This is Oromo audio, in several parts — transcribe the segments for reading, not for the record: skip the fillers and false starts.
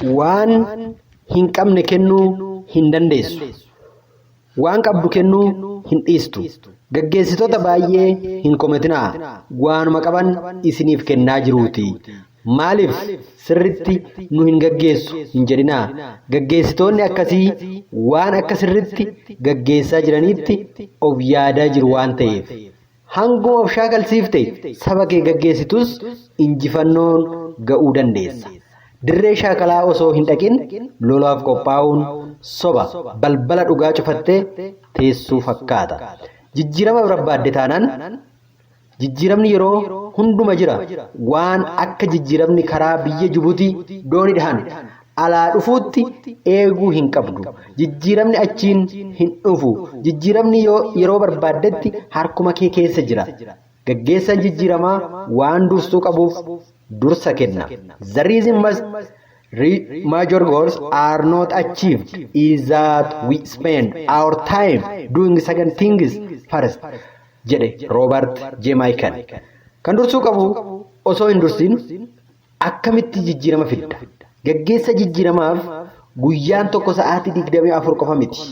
Waan hin qabne kennuu hin dandeessu. Waan qabdu kennuu hin dhiistu. Gaggeessitoota baay'ee hin komatinaa. Waanuma qaban isiniif kennaa jiruuti. Maaliif sirritti nu hin gaggeessu hin jedhinaa. Gaggeessitoonni akkasii waan akka sirritti gaggeessaa jiraniitti of yaadaa jiru waan ta'eef. Hanguma of shaakalsiifte saba kee gaggeessitus injifannoon ga'uu dandeessa. Dirree shaakalaa osoo hin dhaqin lolaaf qophaa'uun soba balbala dhugaa cufattee teessuu fakkaata. Jijjiirama barbaadde taanaan jijjiiramni yeroo hunduma jira. Waan akka jijjiiramni karaa biyya Jibuutii dooniidhaan alaa dhufuutti eeguu hin qabdu. Jijjiiramni achiin hin dhufu. Jijjiiramni yeroo barbaaddetti harkuma kee keessa jira. Gaggeessaan jijjiiramaa waan dursuu qabuuf dursa kenna. The reason must major goals are not achieved is that we spend our time doing second things first, jedhe Robert J. Michael. Kan dursuu qabu osoo hin dursin akkamitti jijjiirama fidda? Gaggeessa jijjiiramaaf guyyaan tokko sa'aatii 24 qofa miti.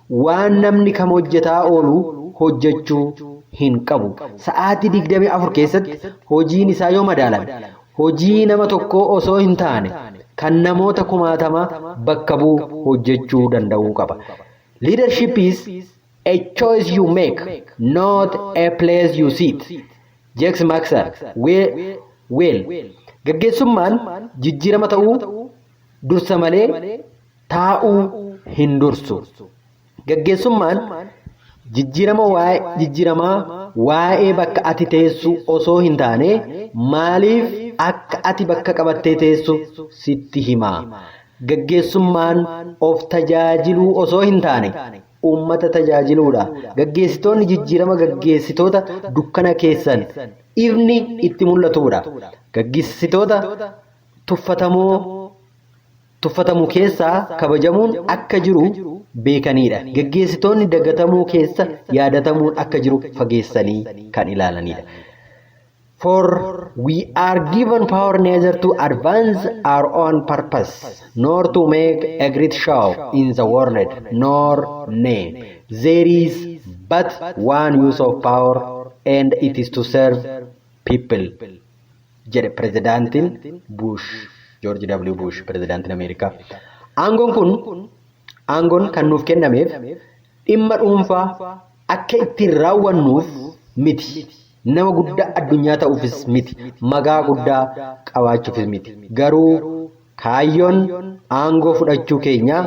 Waan namni kam hojjetaa oolu hojjechuu hin qabu. Sa'aatii 24 keessatti hojiin isaa yoo madaalame, hojii nama tokkoo osoo hin taane kan namoota kumaatama bakka bu'u hojjechuu danda'uu qaba. Leadership is a choice you make, not a place you sit. James Maxwell Well, gaggeessummaan jijjiirama ta'uu dursa malee taa'uu hin dursu. Gaggeessummaan jijjiirama waa'ee jijjiiramaa waa'ee bakka ati teessu osoo hin taane, maaliif akka ati bakka qabattee teessu sitti hima. Gaggeessummaan of tajaajiluu osoo hin taane uummata tajaajiluudha. Gaggeessitoonni jijjiirama gaggeessitoota dukkana keessan ifni itti mul'atudha. Gaggeessitoota tuffatamoo tuffatamu keessaa kabajamuun akka jiru beekanidha. Gaggeessitoonni dagatamuu keessa yaadatamuun akka jiru fageessanii kan ilaalanidha. For we are given power neither to advance our own purpose, nor to make a great show in the world, nor name. There is but one use of power, and it is to serve people, jedhe pirezidaantiin Bush, George W. Bush, pirezidaantiin Ameerikaa. Aangoon kun, aangoon kan nuuf kennameef dhimma dhuunfaa akka ittiin raawwannuuf miti. Nama guddaa addunyaa ta'uufis miti. Maqaa guddaa qabaachuufis miti. Garuu kaayyoon aangoo fudhachuu keenyaa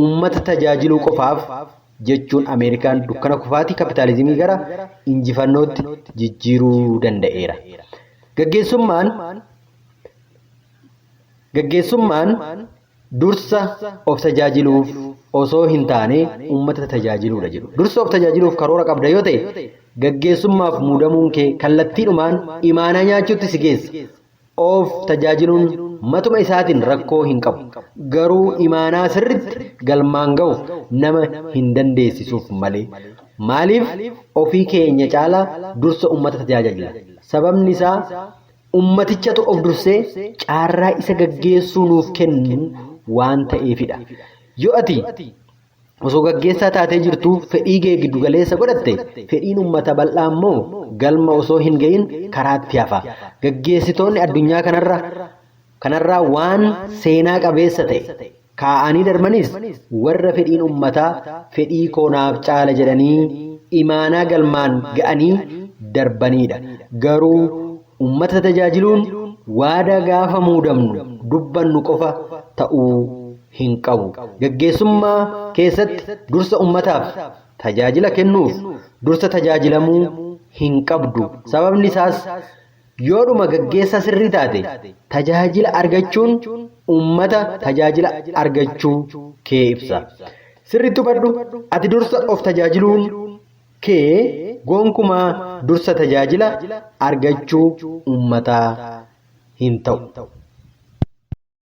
uummata tajaajiluu qofaaf jechuun Ameerikaan dukkana kufaatii kapitaalizimii gara injifannootti jijjiiruu danda'eera. Gaggeessummaan dursa of tajaajiluuf osoo hin taane uummata tajaajiluudha jedhu. Dursa of tajaajiluuf karoora qabda yoo ta'e, gaggeessummaaf muudamuun kee kallattiidhumaan imaanaa nyaachuutti si geessa. Of tajaajiluun matuma isaatiin rakkoo hin qabu. Garuu imaanaa sirriitti galmaan ga'uuf nama hin dandeessisuuf malee. Maaliif ofii keenya caalaa dursa uummata tajaajila? Sababni isaa ummatichatu of dursee carraa isa gaggeessuu nuuf kennu waan ta'eefidha. Yoo ati osoo gaggeessaa taatee jirtuu fedhii kee giddu galeessa godhatte, fedhiin uummata bal'aa immoo galma osoo hin gahin karaatti hafa. Gaggeessitoonni addunyaa kanarraa waan seenaa qabeessa ta'e kaa'anii darbanis warra fedhiin uummataa fedhii koonaaf caala jedhanii imaanaa galmaan ga'anii darbanidha. Garuu uummata tajaajiluun waadaa gaafa muudamnu dubbannu qofa ta'uu hin qabu. Gaggeessummaa keessatti dursa uummataaf tajaajila kennuuf dursa tajaajilamuu hin qabdu. Sababni isaas yoodhuma gaggeessaa sirrii taate, tajaajila argachuun uummata tajaajila argachuu kee ibsa. Sirriitti hubadhu, ati dursa of tajaajiluun kee gonkumaa dursa tajaajila argachuu uummataa hin ta'u.